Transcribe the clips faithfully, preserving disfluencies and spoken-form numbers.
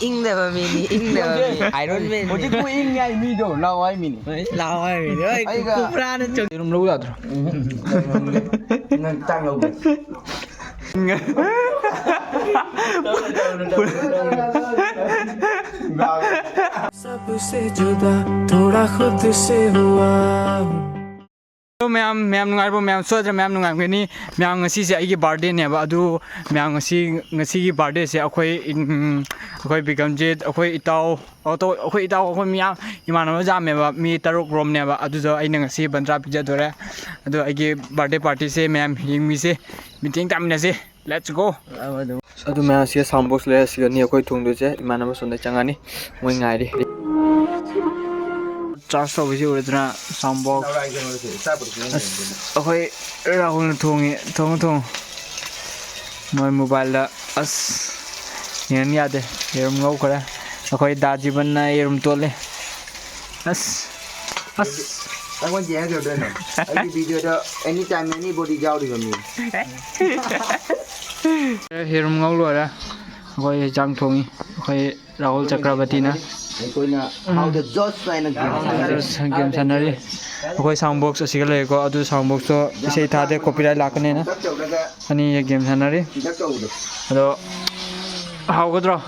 ꯏꯪꯗꯕ ꯃꯤꯅꯤ, ꯏꯪꯗꯕ ꯃꯤ꯫ Iron Man. ꯍꯧꯖꯤꯛꯄꯨ ꯏꯪꯉꯦ ꯍꯥꯏ ꯃꯤꯗꯣ, ꯂꯥꯛꯑꯣ ꯍꯥꯏ ꯃꯤꯅꯤ꯫ ꯂꯥꯛꯑꯣ ꯍꯥꯏ ꯃꯤꯅꯤ꯫ ꯍꯣꯏ, ꯑꯩꯒ ꯀꯨ-, ꯀꯨꯝꯄ꯭ꯔꯥꯅ ꯆꯨꯝ- ꯌꯦꯔꯨꯝ ꯂꯧ ꯌꯥꯗ꯭ꯔꯣ? ꯅꯪ ꯆꯥꯛ ꯂꯧꯒꯦ꯫ सबसे जुदा थोड़ा खुद से हुआ हूँ। ꯃꯌꯥꯝ, ꯃꯌꯥꯝ ꯅꯨꯡꯉꯥꯏꯔꯤꯕꯣ? ꯃꯌꯥꯝ ꯁꯣꯏꯗ꯭ꯔꯦ ꯃꯌꯥꯝ ꯅꯨꯡꯉꯥꯏꯔꯝꯒꯅꯤ꯫ ꯃꯌꯥꯝ, ꯉꯁꯤꯁꯦ ꯑꯩꯒꯤ ꯕꯥꯔꯗꯦꯅꯦꯕ꯫ ꯑꯗꯨ ꯃꯌꯥꯝ, ꯉꯁꯤ, ꯉꯁꯤꯒꯤ ꯕꯥꯔꯗꯦꯁꯦ ꯑꯩꯈꯣꯏ, ꯎꯝ, ꯑꯩꯈꯣꯏ ꯕꯤꯀꯝꯖꯤꯠ, ꯑꯩꯈꯣꯏ ꯏꯇꯥꯎ, ꯑꯇꯣ-, ꯑꯩꯈꯣꯏ ꯏꯇꯥꯎ, ꯑꯩꯈꯣꯏ ꯃꯌꯥꯝ ꯏꯃꯥꯟꯅꯕ ꯌꯥꯝꯃꯦꯕ, ꯃꯤ ꯇꯔꯨꯛ ꯔꯣꯝꯅꯦꯕ꯫ ꯑꯗꯨꯗꯣ ꯑꯩꯅ ꯉꯁꯤ ꯕꯟꯗ꯭ꯔꯥ ꯄꯤꯖꯗꯣꯔꯦ꯫ ꯑꯗꯣ ꯑꯩꯒꯤ ꯕꯥꯔꯗꯦ ꯄꯥꯔꯇꯤꯁꯦ ꯃꯌꯥꯝ ꯌꯦꯡꯃꯤꯁꯦ, ꯃꯤꯇꯤꯡ ꯇꯥꯃꯤꯟꯅꯁꯦ꯫ Let's go. ꯑꯗꯨ ꯃꯌꯥꯝꯁꯤꯒ sound box ꯂꯩꯔꯦ, ꯁꯤꯒꯅꯤ ꯑꯩꯈꯣꯏ ꯊꯣꯡꯗꯣꯏꯁꯦ꯫ ꯏꯃꯥꯟꯅꯕ ꯁꯣꯝꯗ ꯆꯪꯉꯅꯤ, ꯃꯣꯏ ꯉꯥꯏꯔꯤ꯫ ꯆꯥꯔꯖ ꯇꯧꯕꯁꯤ ꯎꯔꯗꯅ sound box꯫ ꯑꯁ, ꯑꯩꯈꯣꯏ ꯔꯥꯍꯨꯜꯅ ꯊꯣꯡꯉꯤ, ꯊꯣꯡꯉꯨ ꯊꯣꯡꯉꯨ꯫ ꯃꯣꯏ ꯃꯣꯕꯥꯏꯜꯗ꯫ ꯑꯁ, ꯌꯦꯡꯍꯟ ꯌꯥꯗꯦ꯫ ꯌꯦꯔꯨꯝ ꯉꯧꯈ꯭ꯔꯦ꯫ ꯑꯩꯈꯣꯏ ꯗꯥ ꯖꯤꯕꯟꯅ ꯌꯦꯔꯨꯝ ꯇꯣꯠꯂꯤ꯫ ꯑꯁ, ꯑꯁ꯫ ꯑꯩꯉꯣꯟꯗ ꯌꯦꯡꯉꯒ ꯀꯩꯗꯧꯗꯣꯏꯅꯣ? ꯑꯩꯒꯤ videoꯗ anytime anybody ꯌꯥꯎꯔꯤꯕ ꯃꯤ꯫ ꯌꯦꯔꯨꯝ ꯉꯧ ꯂꯣꯏꯔꯦ꯫ ꯑꯩꯈꯣꯏ ꯍꯤꯟꯖꯥꯡ ꯊꯣꯡꯉꯤ꯫ ꯑꯩꯈꯣꯏ ꯔꯥꯍꯨꯜ ꯆꯀ꯭ꯔꯕꯇꯤꯅ꯫ ꯑꯩꯈꯣꯏꯅ ꯎꯝ꯫ How the Josh ꯍꯥꯏꯅ game ꯁꯥꯟꯅꯔꯤ꯫ ꯑꯁ, game ꯁꯥꯟꯅꯔꯤ꯫ ꯑꯩꯈꯣꯏ sound box ꯑꯁꯤꯒ ꯂꯩꯔꯦꯀꯣ꯫ ꯑꯗꯨ sound boxꯇꯣ ꯏꯁꯩ ꯊꯥꯗꯦ, copyright ꯂꯥꯛꯀꯅꯦꯅ꯫ ꯑꯅꯤ game ꯁꯥꯟꯅꯔꯤ꯫ ꯑꯗꯣ ꯍꯥꯎꯒꯗ꯭ꯔꯣ?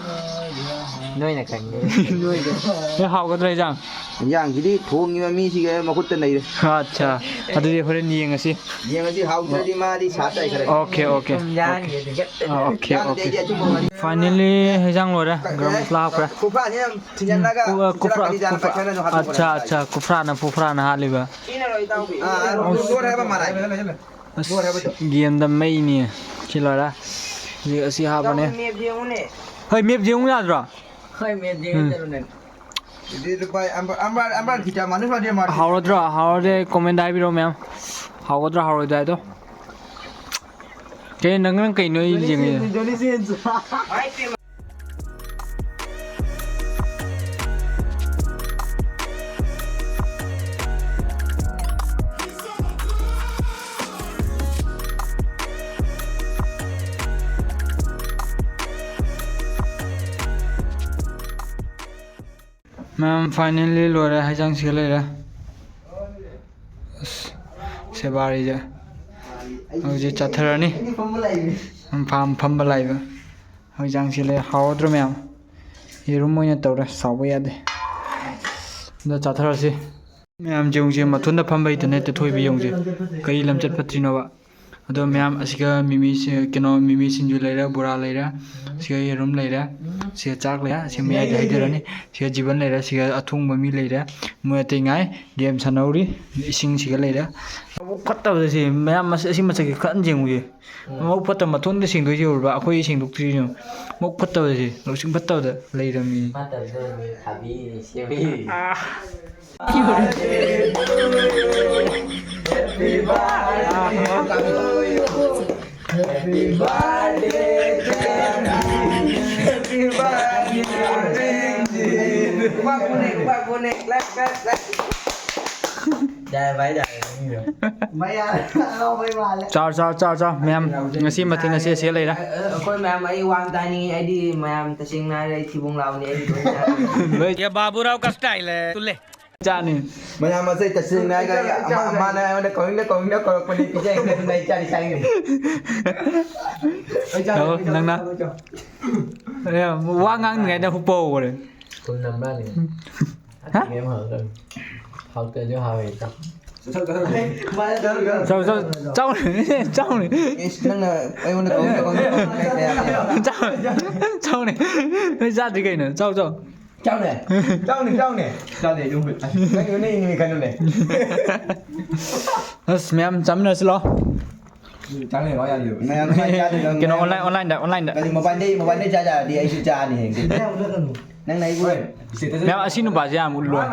ꯅꯣꯏꯅ ꯈꯪꯉꯦ꯫ ꯅꯣꯏ ꯍꯥꯎꯒꯗ꯭ꯔꯣ ꯍꯤꯟꯖꯥꯡ? ꯏꯟꯖꯥꯡꯁꯤꯗꯤ ꯊꯣꯡꯉꯤꯕ ꯃꯤꯁꯤꯒꯤ ꯃꯈꯨꯠꯇ ꯂꯩꯔꯦ꯫ ꯑꯠꯆꯥ, ꯑꯗꯨꯗꯤ ꯍꯣꯔꯦꯟ ꯌꯦꯡꯉꯁꯤ꯫ ꯌꯦꯡꯉꯁꯤ, ꯍꯥꯎꯇ꯭ꯔꯗꯤ ꯃꯥꯗꯤ ꯁꯥ ꯆꯥꯏꯈ꯭ꯔꯦ꯫ Okay, okay, okay꯫ ꯌꯥꯅꯤ, ꯑꯗꯨꯗꯤ꯫ ꯑꯥ, okay, ꯆꯥꯗ꯭ꯔꯗꯤ okay꯫ ꯑꯩꯗꯤ ꯑꯆꯨꯝꯕ ꯋꯥꯔꯤ꯫ Finally ꯍꯤꯟꯖꯥꯡ ꯂꯣꯏꯔꯦ, ꯒꯔꯝ ꯃꯁꯥꯂꯥ ꯍꯥꯞꯈ꯭ꯔꯦ꯫ ꯀꯨꯐ꯭ꯔꯥꯅꯦ ꯌꯥꯝ ꯊꯤꯟꯖꯜꯂꯒ ꯎꯝ, ꯀꯨ-, ꯑ, ꯀꯨꯐ꯭ꯔꯥ, ꯆꯠꯂꯛꯀꯅꯤ ꯖꯥꯠꯅ ꯀꯨꯐ꯭ꯔꯥ꯫ ꯄꯥꯏꯈꯠꯂꯅꯨ ꯍꯥꯠꯇꯣꯛꯈ꯭ꯔꯦ꯫ ꯑꯠꯆꯥ, ꯑꯠꯆꯥ, ꯀꯨꯐ꯭ꯔꯥꯅ ꯐꯨꯐ꯭ꯔꯥꯅ ꯍꯥꯠꯂꯤꯕ꯫ ꯑꯥ, ꯂꯣꯏ ꯍꯥꯏꯕ ꯃꯥꯟꯅꯩ꯫ ꯑꯁ, ꯒꯦꯝꯗ ꯃꯩꯅꯤ꯫ ꯁꯤ ꯂꯣꯏꯔꯦ꯫ ꯍꯧꯖꯤꯛ ꯑꯁꯤ ꯍꯥꯞꯄꯅꯦ꯫ ꯃꯦꯞ ꯌꯦꯡꯉꯨꯅꯦ꯫ ꯍꯣꯏ, ꯃꯦꯞ ꯌꯦꯡꯉꯨ ꯌꯥꯗ꯭ꯔꯣ? ꯍꯣꯏ, ꯃꯦꯞ ꯌꯦꯡꯉꯨ ꯎꯝ꯫ ꯆꯠꯂꯨꯅꯦ꯫ ꯑꯗꯨꯗꯤ ꯂꯨꯄꯥ ꯑꯝꯕ-, ꯑꯝꯕ-, ꯑꯝꯕ ꯈꯤꯇ ꯃꯅꯨꯡ ꯈꯔꯗꯤ ꯃꯥꯔꯀꯦꯠ ꯍꯥꯎꯔꯗ꯭ꯔꯣ? ꯍꯥꯎꯔꯗꯤ comment ꯗ ꯍꯥꯏꯕꯤꯔꯛꯑꯣ ꯃꯌꯥꯝ꯫ ꯍꯥꯎꯒꯗ꯭ꯔꯥ ꯍꯥꯎꯔꯣꯏꯗ꯭ꯔꯥ ꯍꯥꯏꯗꯣ꯫ ꯀꯩ ꯅꯪ, ꯅꯪ ꯀꯩꯅꯣ ꯑꯩ ꯌꯦꯡꯉꯤ꯫ ꯖꯣꯅꯤ ꯁꯤꯟꯁ꯫ ꯃꯌꯥꯝ, finally ꯂꯣꯏꯔꯦ, ꯍꯩꯖꯥꯡꯁꯤꯒ ꯂꯩꯔꯦ꯫ ꯑꯁ, ꯁꯦꯕꯥꯔꯤꯁꯦ ꯍꯧꯖꯤꯛ ꯆꯠꯊꯔꯅꯤ꯫ ꯐꯝꯕ ꯂꯥꯛꯏꯅꯦ꯫ ꯐꯥꯝ ꯐꯝꯕ ꯂꯥꯛꯏꯕ꯫ ꯍꯩꯖꯥꯡꯁꯤ ꯂꯩ꯫ ꯍꯥꯎꯗ꯭ꯔꯣ ꯃꯌꯥꯝ? ꯌꯦꯔꯨꯝ ꯑꯣꯏꯅ ꯇꯧꯔꯦ, ꯁꯥꯎꯕ ꯌꯥꯗꯦ꯫ ꯑꯗꯣ ꯆꯥꯊꯔꯁꯤ꯫ ꯃꯌꯥꯝ ꯌꯦꯡꯉꯨꯁꯦ, ꯃꯊꯨꯟꯗ ꯐꯝꯕ ꯍꯩꯇꯅ ꯍꯦꯛꯇ ꯊꯣꯏꯕ ꯌꯦꯡꯉꯨꯁꯦ꯫ ꯀꯔꯤ ꯂꯝꯆꯠ ꯐꯠꯇ꯭ꯔꯤꯅꯣꯕ? ꯑꯗꯣ ꯃꯌꯥꯝ, ꯑꯁꯤꯒ ꯃꯤꯃꯤ ꯁꯤ-, ꯀꯩꯅꯣ, ꯃꯤꯃꯤ ꯁꯤꯡꯖꯨ ꯂꯩꯔꯦ, ꯕꯣꯔꯥ ꯂꯩꯔꯦ, ꯁꯤꯒ ꯌꯦꯔꯨꯝ ꯂꯩꯔꯦ, ꯁꯤꯒ ꯆꯥꯛ ꯂꯩꯔꯦ, ꯁꯤ ꯃꯌꯥꯏꯗ ꯍꯩꯗꯔꯅꯤ, ꯁꯤꯒ ꯖꯤꯕꯟ ꯂꯩꯔꯦ, ꯁꯤꯒ ꯑꯊꯣꯡꯕ ꯃꯤ ꯂꯩꯔꯦ, ꯃꯣꯏ ꯑꯇꯩ ꯉꯥꯏ, ꯒꯦꯝ ꯁꯥꯟꯅꯧꯔꯤ, ꯏꯁꯤꯡꯁꯤꯒ ꯂꯩꯔꯦ꯫ ꯃꯕꯨꯛ ꯐꯠꯇꯕꯁꯦ ꯃꯌꯥꯝ, ꯑꯁꯤ, ꯑꯁꯤ ꯃꯁꯛꯁꯦ ꯈꯔ ꯌꯦꯡꯉꯨꯁꯦ꯫ ꯃꯕꯨꯛ ꯐꯠꯇꯕ ꯃꯊꯨꯟꯗ ꯁꯦꯡꯗꯣꯏꯁꯦ ꯎꯔꯕ? ꯑꯩꯈꯣꯏ ꯁꯦꯡꯗꯣꯛꯇ꯭ꯔꯤꯁꯦ ꯌꯦꯡꯉꯨ꯫ ꯃꯕꯨꯛ ꯐꯠꯇꯕꯁꯦ, ꯂꯧꯁꯤꯡ ꯐꯠꯇꯕꯗ ꯂꯩꯔꯝꯃꯤ꯫ ꯐꯠꯇꯕꯗ ꯊꯥꯕꯤꯔꯤꯅꯤ, ꯁꯦꯝꯕꯤꯔꯤꯅꯤ꯫ ꯑꯥ꯫ ꯌꯥꯔꯦ ꯚꯥꯏ, ꯌꯥꯔꯦ꯫ ꯆꯥꯎ, ꯆꯥꯎ, ꯆꯥꯎ, ꯆꯥꯎ, ꯃꯌꯥꯝ꯫ ꯉꯁꯤ ꯃꯊꯦꯜ ꯑꯁꯤ ꯑꯁꯤ ꯂꯩꯔꯦ꯫ ꯑꯩꯈꯣꯏ ꯃꯌꯥꯝ, ꯑꯩ ꯋꯥ ꯑꯃ ꯇꯥꯅꯤꯡꯉꯤ꯫ ꯑꯩꯗꯤ ꯃꯌꯥꯝ, ꯇꯁꯦꯡꯅ ꯍꯥꯏꯔꯦ, ꯑꯩ ꯊꯤꯕꯣꯡ ꯂꯥꯎꯅꯤ꯫ ꯑꯩꯗꯤ ꯂꯣꯏ ꯆꯥꯅꯤ꯫ ꯂꯣꯏ꯫ ꯌꯥ ꯕꯥꯕꯨꯔꯥꯎ ꯀꯁ ꯇꯥꯏꯂꯦ ꯇꯨꯂꯦ꯫ ꯆꯥꯅꯤ꯫ ꯃꯌꯥꯝ ꯑꯁꯦ ꯇꯁꯦꯡꯅ ꯍꯥꯏꯔꯒ ꯑꯃ-, ꯑꯃꯅ ꯑꯩꯉꯣꯟꯗ ꯀꯧꯅꯤꯡꯗ ꯀꯧꯅꯤꯡꯗ ꯀꯧꯔꯛꯄꯅꯤ, ꯄꯤꯖꯩ꯫ ꯑꯗꯨꯅ ꯑꯩ ꯆꯥꯅꯤ, ꯆꯥꯅꯤꯡꯗꯦ꯫ ꯑꯣ, ꯅꯪꯅ? ꯑꯦ, ꯋꯥ ꯉꯥꯡꯉꯤꯉꯩꯗ ꯍꯨꯞꯄ ꯍꯧꯈ꯭ꯔꯦ꯫ ꯐꯨꯜ ꯅꯝꯕ꯭ꯔꯥꯅꯦ꯫ ꯍꯥ? ꯍꯥꯎꯇ꯭ꯔꯗꯤ ꯍꯥꯎꯋꯦ꯫ ꯆꯥꯎ, ꯆꯥꯎ, ꯆꯥꯎꯅꯦ, ꯆꯥꯎꯅꯦ꯫ ꯏꯁ, ꯅꯪꯅ ꯑꯩꯉꯣꯟꯗ ꯀꯧꯅꯤꯡꯗ ꯀꯧꯅꯤꯡꯗ ꯀꯧꯔꯛꯄꯅꯤ, ꯀꯌꯥ? ꯆꯥꯎ, ꯆꯥꯎꯅꯦ꯫ ꯅꯣꯏ ꯆꯥꯗ꯭ꯔꯤ ꯀꯩꯅꯣ? ꯆꯥꯎ, ꯆꯥꯎ꯫ ꯆꯥꯎꯅꯦ꯫ ꯆꯥꯎꯅꯦ, ꯆꯥꯎꯅꯦ꯫ ꯆꯥꯗꯦ, ꯑꯗꯨꯝ꯫ ꯅꯪ ꯅꯪ ꯏꯅꯤꯡꯉꯤ ꯈꯜꯂꯨꯅꯦ꯫ ꯑꯁ, ꯃꯌꯥꯝ ꯆꯥꯃꯤꯟꯅꯔꯁꯤ ꯂꯥꯛꯑꯣ꯫ ꯆꯥꯃꯤꯟꯅꯔꯣ ꯌꯥꯗꯦꯕ꯫ ꯃꯌꯥꯝ ꯆꯥ-, ꯆꯥꯗꯣꯏꯅꯣ? ꯀꯩꯅꯣ, ꯃꯌꯥꯝ online, online ꯗ, online ꯗ꯫ ꯀꯔꯤ mobile ꯗꯩ, mobile ꯗꯩ ꯆꯥ ꯌꯥꯔꯗꯤ ꯑꯩꯁꯨ ꯆꯥꯅꯤ ꯍꯌꯦꯡꯗꯤ꯫ ꯅꯪꯅ ꯑꯩꯕꯨ ꯍꯣꯏ, status ꯃꯌꯥꯝ, ꯑꯁꯤ ꯅꯨꯄꯥꯁꯦ ꯌꯥꯝ ꯎꯠꯂꯣꯏ꯫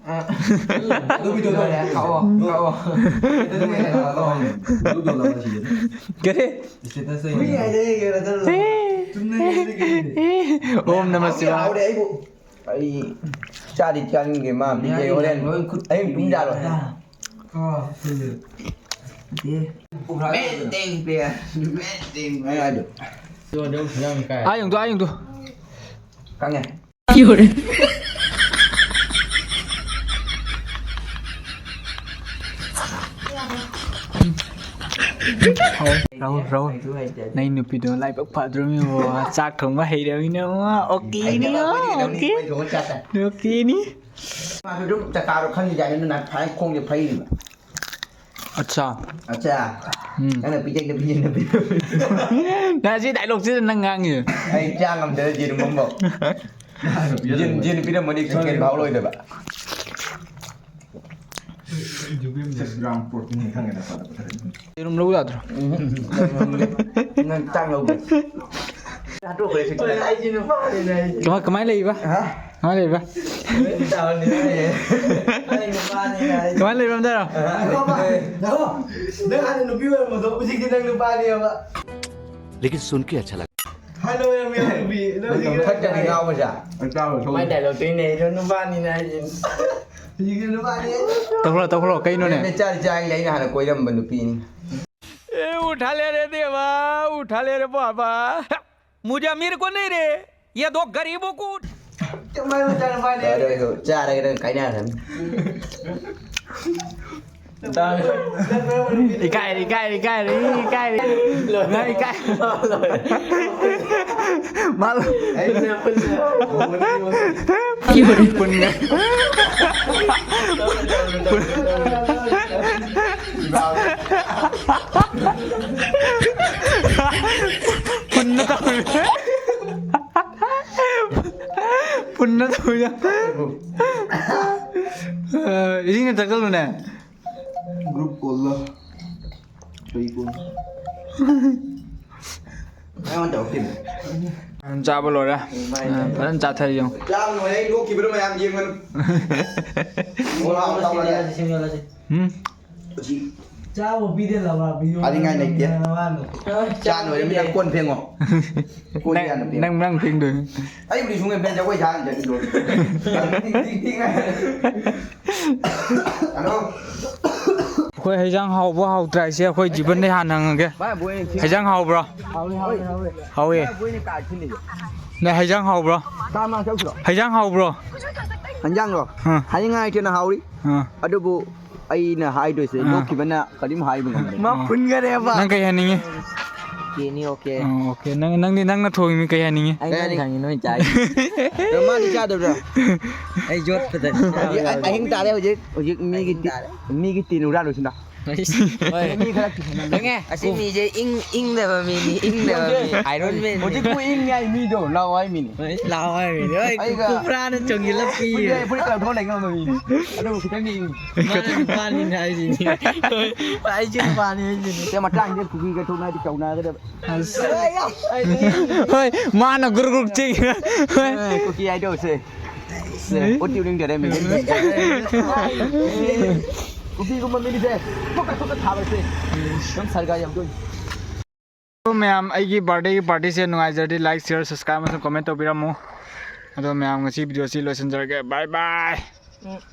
ꯑꯗꯨ video ꯗꯣ ꯀꯛꯑꯣ, ꯀꯛꯑꯣ꯫ Status ꯑꯣꯏꯅ ꯊꯥꯒꯠꯂꯣ ꯍꯥꯏꯌꯣ꯫ Blue dollar ꯑꯁꯤꯗꯤ꯫ ꯀꯔꯤ? Status ꯑꯣꯏꯅ꯫ ꯃꯤ ꯍꯥꯏꯗꯤ ꯀꯩꯅꯣ ꯇꯧꯔꯣ꯫ ꯆꯨꯝꯅ ꯌꯦꯡꯉꯗꯤ ꯀꯩꯅꯣ? ꯑꯣꯝ ꯅꯃ ꯁꯤꯋꯥ꯫ ꯍꯥꯎꯔꯦ ꯑꯩꯕꯨ꯫ ꯑꯩ ꯆꯥꯗꯤ ꯆꯥꯅꯤꯡꯗꯦ, ꯃꯥ ꯄꯤꯖꯩ ꯍꯣꯔꯦꯟ꯫ ꯂꯣꯏ ꯈꯨꯠ ꯑꯍꯤꯡ ꯇꯨꯝ ꯌꯥꯔꯣꯏ꯫ ꯑꯣ, ꯁꯤꯗꯤ꯫ ꯃꯦꯟꯇꯦꯡ ꯄꯦ꯫ ꯃꯦꯟꯇꯦꯡ ꯄꯦ꯫ ꯑꯩ ꯍꯥꯏꯗꯣ꯫ ꯑꯥ ꯌꯦꯡꯗꯣ, ꯑꯥ ꯌꯦꯡꯗꯣ꯫ ꯈꯪꯉꯦ꯫ ꯌꯣꯔꯦ꯫ ꯔꯥꯍꯨꯜ, ꯔꯥꯍꯨꯜ, ꯅꯪ ꯅꯨꯄꯤꯗꯣ ꯂꯥꯏꯕꯛ ꯐꯗ꯭ꯔꯣꯃꯤꯕꯣ, ꯆꯥꯛ ꯊꯣꯡꯕ ꯍꯩꯔꯃꯤꯅ ꯑꯣꯀꯦꯅꯤ, ꯑꯣꯀꯦ꯫ ꯑꯣꯀꯦꯅꯤ꯫ ꯃꯥꯁꯨ ꯑꯗꯨꯝ ꯆꯀꯥꯗꯣ ꯈꯪꯉꯤꯖꯥꯠꯅꯤ, ꯑꯗꯨꯅ ꯐꯖꯅ ꯈꯣꯡꯁꯦ ꯐꯩꯅꯦꯕ꯫ ꯑꯠꯆꯥ꯫ ꯑꯠꯆꯥ꯫ ꯎꯝ꯫ ꯅꯪꯅ ꯄꯤꯖꯩꯗ ꯄꯤꯖꯩꯗ ꯄꯤꯖꯩ꯫ ꯅꯪ ꯑꯁꯤ ꯗꯥꯏꯂꯣꯛꯁꯤꯗ ꯅꯪ ꯉꯥꯡꯉꯤ꯫ ꯑꯩ ꯆꯥ ꯉꯝꯗꯅ ꯌꯦꯔꯨꯝ ꯑꯃꯐꯥꯎ꯫ ꯌꯦꯟ, ꯌꯦꯟ ꯄꯤꯔꯝꯃꯗꯤ ꯆꯤꯛꯀꯟ ꯐꯥꯎ ꯂꯣꯏꯗꯕ꯫ ꯌꯦꯔꯨꯝ ꯂꯧ ꯌꯥꯗ꯭ꯔꯣ? ꯎꯝ꯫ ꯅꯪ ꯆꯥꯛ ꯂꯧꯒꯦ꯫ ꯍꯥꯠꯇꯣꯛꯈ꯭ꯔꯦ ꯁꯤ꯫ ꯍꯣꯏ, ꯑꯩꯒꯤ ꯅꯨꯄꯥꯅꯤꯅ ꯑꯩꯗꯤ꯫ ꯀꯃꯥꯏ, ꯀꯃꯥꯏ ꯂꯩꯕ? ꯍꯥ? ꯀꯃꯥꯏ ꯂꯩꯕ? ꯅꯪ ꯆꯥꯕꯅꯤ ꯍꯥꯏꯌꯦ꯫ ꯅꯪ ꯅꯨꯄꯥꯅꯤ ꯍꯥꯏꯌꯦ꯫ ꯀꯃꯥꯏ ꯂꯩꯕ ꯑꯝꯇ ꯍꯥꯏꯔꯣ? ꯅꯪ ꯍꯥꯟꯅ ꯅꯨꯄꯤ ꯑꯣꯏꯔꯝꯕꯗꯣ ꯍꯧꯖꯤꯛꯇꯤ ꯅꯪ ꯅꯨꯄꯥꯅꯦꯕ꯫ लेकिन सुन के अच्छा लगा। ꯍꯥꯟꯅ ꯑꯣꯏꯔꯝꯃꯤ ꯅꯨꯄꯤ꯫ ꯅꯪ ꯍꯧꯖꯤꯛ ꯐꯠꯇꯕꯤ ꯉꯥꯎꯕꯁꯦ꯫ ꯃꯥꯏ ꯗꯥꯏꯂꯣꯛꯇꯨꯅꯦ ꯑꯩꯗꯣ ꯅꯨꯄꯥꯅꯤꯅ ꯍꯥꯏꯁꯦ꯫ ꯍꯧꯖꯤꯛꯇꯤ ꯅꯨꯄꯥꯅꯤ ꯍꯥꯏꯁꯦ꯫ ꯇꯧꯈ꯭ꯔꯣ, ꯇꯧꯈ꯭ꯔꯣ, ꯀꯩꯅꯣꯅꯦ? ꯅꯪ ꯆꯥꯔꯤ ꯆꯥꯔꯤ ꯑꯩꯅ ꯍꯥꯟꯅ ꯀꯣꯏꯔꯝꯕ ꯅꯨꯄꯤꯅꯤ꯫ ए, उठा ले रे देवा, उठा ले रे बाबा। मुझे अमीर को नहीं रे, ये दो गरीबों को उठ- ꯆꯥꯔꯒ ꯅꯪ ꯀꯥꯏꯅꯔꯅꯤ꯫ ꯏꯀꯥꯏꯔꯦ, ꯏꯀꯥꯏꯔꯦ, ꯏꯀꯥꯏꯔꯦ, ꯏꯀꯥꯏꯔꯦ꯫ ꯅꯪ ꯏꯀꯥꯏ-, ꯃꯥ-, ꯄꯨꯟꯅ꯫ ꯄꯨꯟꯅ ꯇꯧꯔꯤ꯫ ꯄꯨꯟꯅ ꯇꯧꯔꯤ꯫ ꯑ, ꯏꯁꯤꯡ ꯊꯛꯆꯜꯂꯨꯅꯦ꯫ Group call ꯂꯣ? ꯀꯩ call? ꯑꯩꯉꯣꯟꯗ ꯇꯧꯔꯛꯇꯦꯅꯦ꯫ ꯆꯥꯕ ꯂꯣꯏꯔꯦ꯫ ꯎꯝ, ꯚꯥꯏ, ꯑ, ꯚꯥꯏ꯫ ꯐꯖꯅ ꯆꯥꯊꯔ ꯌꯦꯡꯉꯨ꯫ ꯆꯥꯕ ꯂꯣꯏꯔꯦ, ꯑꯩ ꯅꯣꯛꯈꯤꯕꯗꯣ ꯃꯌꯥꯝ ꯌꯦꯡꯉꯨ꯫ ꯁꯦꯝ ꯌꯣꯜꯂꯁꯤ, ꯁꯦꯝ ꯌꯣꯜꯂꯁꯤ꯫ ꯎꯝ? ꯆꯥꯕ ꯄꯤꯗꯦ ꯂꯥꯕ ꯄꯤꯌꯣ꯫ ꯐꯥꯅꯤꯡꯉꯥꯏ ꯂꯩꯇꯦ꯫ ꯆꯥ ꯂꯣꯏꯔꯦ, ꯃꯤꯅ ꯀꯣꯟ ꯐꯦꯡꯉꯣ꯫ ꯀꯣꯟ ꯅꯪ, ꯌꯥꯟꯅ ꯐꯦꯡꯉꯣ꯫ ꯅꯪ, ꯅꯪ ꯐꯦꯡꯗꯣꯏꯅꯤ꯫ ꯑꯩꯕꯨꯗꯤ ꯁꯨꯡꯐꯦꯡ ꯐꯦꯡꯗꯦ, ꯑꯩꯈꯣꯏ ꯁꯥ ꯍꯥꯟꯅ ꯆꯠꯈꯤꯗꯣꯏꯅꯤ꯫ ꯇꯤꯡ, ꯇꯤꯡ, ꯇꯤꯡ ꯍꯥꯏ꯫ ꯍꯜꯂꯣ꯫ ꯑꯩꯈꯣꯏ ꯍꯩꯖꯥꯡ ꯍꯥꯎꯕ ꯍꯥꯎꯇ꯭ꯔꯥ ꯍꯥꯏꯁꯦ ꯑꯩꯈꯣꯏ ꯖꯤꯕꯟꯗꯩ ꯍꯥꯟꯅ ꯍꯪꯉꯒꯦ꯫ ꯚꯥꯏ, ꯕꯣꯏ ꯌꯦꯡꯁꯤ꯫ ꯍꯩꯖꯥꯡ ꯍꯥꯎꯕ꯭ꯔꯣ? ꯍꯥꯎꯋꯦ, ꯍꯥꯎꯋꯦ, ꯍꯥꯎꯋꯦ꯫ ꯍꯥꯎꯋꯦ꯫ ꯚꯥꯏ, ꯕꯣꯏꯅ ꯀꯥ ꯊꯤꯜꯂꯤꯁꯦ꯫ ꯅ ꯍꯩꯖꯥꯡ ꯍꯥꯎꯕ꯭ꯔꯣ? ꯆꯥꯝꯃ ꯆꯧꯁꯤꯔꯣ? ꯍꯩꯖꯥꯡ ꯍꯥꯎꯕ꯭ꯔꯣ? ꯍꯩꯖꯥꯡꯂꯣ? ꯑꯥ꯫ ꯍꯥꯏꯅꯤꯡꯉꯥꯏ ꯂꯩꯇꯅ ꯍꯥꯎꯔꯤ꯫ ꯑꯥ꯫ ꯑꯗꯨꯕꯨ ꯑꯩꯅ ꯍꯥꯏꯗꯣꯏꯁꯦ ꯑꯥ꯫ ꯂꯣꯛꯈꯤꯕꯅ ꯀꯔꯤꯝ ꯍꯥꯏꯕ ꯉꯝꯗꯦ꯫ ꯃꯥ ꯐꯨꯟꯈꯔꯦꯕ꯫ ꯅꯪ ꯀꯩ ꯍꯥꯏꯅꯤꯡꯉꯤ? ꯀꯦꯅꯤ ꯑꯣꯀꯦ꯫ ꯑꯣ, ꯑꯣꯀꯦ꯫ ꯅꯪ ꯅꯪꯗꯤ ꯅꯪꯅ ꯊꯣꯡꯉꯤ ꯀꯩ ꯍꯥꯏꯅꯤꯡꯉꯤ? ꯑꯩ ꯅꯪ ꯈꯪꯉꯤ ꯅꯣꯏ ꯆꯥꯏ꯫ ꯑꯗꯣ ꯃꯥꯗꯤ ꯆꯥꯗꯕ꯭ꯔꯥ? ꯑꯩ ꯌꯣꯠꯄꯗ꯫ ꯍꯧꯖꯤꯛ ꯑꯍꯤꯡ ꯇꯥꯔꯦ ꯍꯧꯖꯤꯛ꯫ ꯍꯧꯖꯤꯛ ꯃꯤꯒꯤ ꯇꯤ- ꯃꯤꯒꯤ ꯇꯤꯟ ꯍꯨꯔꯥꯜꯂꯨꯁꯤꯅ꯫ ꯃꯤ ꯈꯔ ꯀꯤꯍꯟꯅꯕ꯫ ꯈꯪꯉꯦ꯫ ꯑꯁꯤ ꯃꯤꯁꯦ ꯏꯪ ꯏꯪꯗꯕ ꯃꯤꯅꯤ, ꯏꯪꯗꯕ ꯃꯤ꯫ Iron Man. ꯍꯧꯖꯤꯛꯄꯨ ꯏꯪꯉꯦ ꯍꯥꯏ ꯃꯤꯗꯣ ꯂꯥꯛꯑꯣ ꯍꯥꯏ ꯃꯤꯅꯤ꯫ ꯂꯥꯛꯑꯣ ꯍꯥꯏꯕꯅꯤ꯫ ꯍꯣꯏ, ꯑꯩꯒ ꯀꯨꯄ꯭ꯔꯥꯅ ꯆꯣꯡꯁꯤꯜꯂ ꯄꯤ꯫ ꯐꯨꯔꯤꯠ ꯐꯨꯔꯤꯠ ꯀꯥꯎꯊꯣꯛꯑ ꯂꯩꯉꯝꯕ ꯃꯤꯅꯤ꯫ ꯑꯗꯨꯕꯨ ꯈꯤꯇꯪꯗꯤ ꯏꯪꯉꯤ꯫ ꯃꯥꯅ ꯅꯨꯄꯥꯅꯤꯅꯦ ꯍꯥꯏꯁꯤꯅꯤ꯫ ꯍꯣꯏ, ꯑꯩꯁꯨ ꯅꯨꯄꯥꯅꯤ ꯍꯥꯏꯁꯤꯅꯤ꯫ ꯁꯦ ꯃꯇꯥꯡꯁꯤꯗ ꯀꯨꯀꯤꯒ ꯊꯣꯛꯅꯔꯗꯤ ꯆꯧꯅꯒꯗꯕ꯫ ꯍꯣꯏ, ꯃꯥꯅ ꯒꯨꯔꯨ ꯒꯨꯔꯨ ꯆꯦꯡ꯫ ꯍꯣꯏ꯫ ꯀꯨꯀꯤ ꯍꯥꯏꯗꯧꯁꯦ꯫ ꯁꯦ, ꯎꯠꯇꯤ ꯎꯅꯤꯡꯗꯔꯦ ꯃꯤ꯫ ꯀꯨꯀꯤꯒꯨꯝꯕ ꯃꯤꯅꯤꯁꯦ ꯊꯣꯛꯀ ꯊꯣꯛꯀ ꯊꯥꯕꯁꯦ꯫ ꯅꯪ ꯁꯔꯒꯥ ꯌꯥꯝ ꯇꯣꯏ꯫ ꯑꯗꯣ ꯃꯌꯥꯝ, ꯑꯩꯒꯤ ꯕꯥꯔꯗꯦꯒꯤ ꯄꯥꯔꯇꯤꯁꯦ ꯅꯨꯡꯉꯥꯏꯖꯔꯗꯤ like, share, subscribe ꯑꯃꯁꯨꯡ comment ꯇꯧꯕꯤꯔꯝꯃꯨ꯫ ꯑꯗꯣ ꯃꯌꯥꯝ, ꯉꯁꯤ ꯚꯤꯗꯤꯑꯣꯁꯤ ꯂꯣꯏꯁꯤꯟꯖꯔꯒꯦ꯫ Bye bye꯫